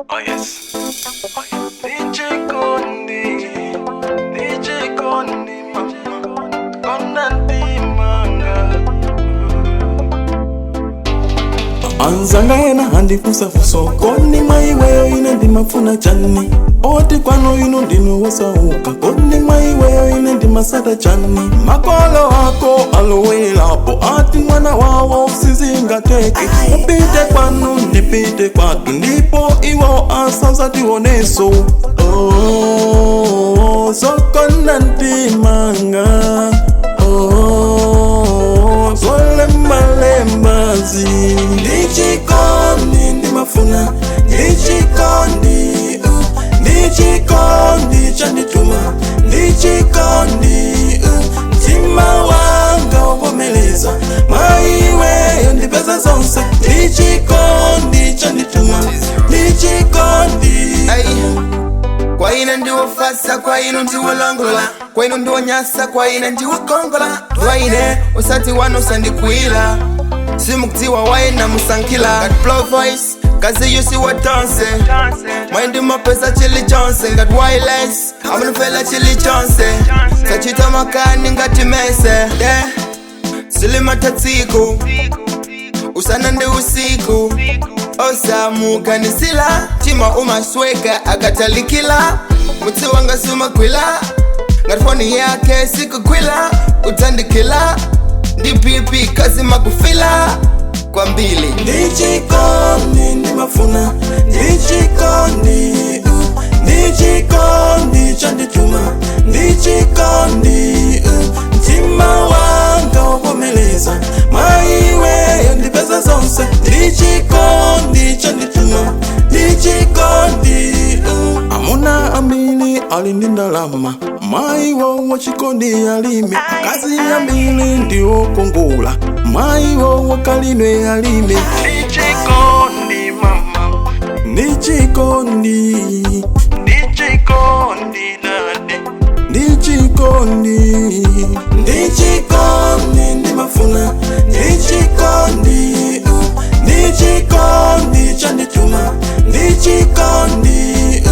Oh yes. Oh yes. DJ Kondi, DJ Kondi, mama, Kondanti manga. Anzanga ena andifunsafunsa, kodi mwaiweyo ine ndimafuna chani? Oti kwanu ino ndinu wosauka, kodi mwaiweyo ine ndimasata chani? Makolo ako alowelapo, ati mwana wawo sizingateke. Upite kwanu ndipite kwatu, ndipo iwo asazationeso. Oh, zokonda mtimanga, oh, zolembalembazi. Ndichikondi ndimafuna, ndichikondi, ndichikondi chandituma, ndichikondi, mtima wanga wovomeleza, mwaiweyo ndipeza zonse. Ndichikondi chandituma, ndichikondi. Ay. Kwa ine ndiwofasa, kwa ino ndiwolongola, kwa ino ndiwonyasa, kwa ine ndiwokongola, kwa ine usati wanu usandikwila, simukutiwa waina musankila. Ngati blow voice kazi yusi wa danse, mwaindi mapesa chili chonse, ngati wireless amunifela chili chonse, sachita makani ngati mese yeah. Silimatatsiku usana ndi usiku, osamukanisila chima umasweka akatalikila, mutsi wanga sumagwila ngati foni yake sikugwila, udzandikila ndi pipi kazi makufila kwambili. Ndichikondi ndimafuna, ndichikondi, ndichikondi chandituma, ndichikondi, mtima wanga wovomeleza, mwaiweyo ndipeza zonse. Ndichikondi chandituma, ndichikondi. Amuna ambili ali ndi ndalama, mayi wowo chikondi alime. Akazi ambili ndiwokongola, mayi wowo kalinwe alime. Ndichikondi mama, Ndichikondi, ndichikondi daddy. Ndichikondi, ndichikondi ndimafuna, ndichikondi, ndichikondi chandituma, ndichikondi,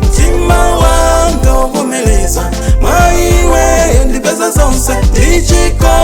mtima wanga wovomeleza, mwaiweyo ndipeza zonse. Ndichikondi.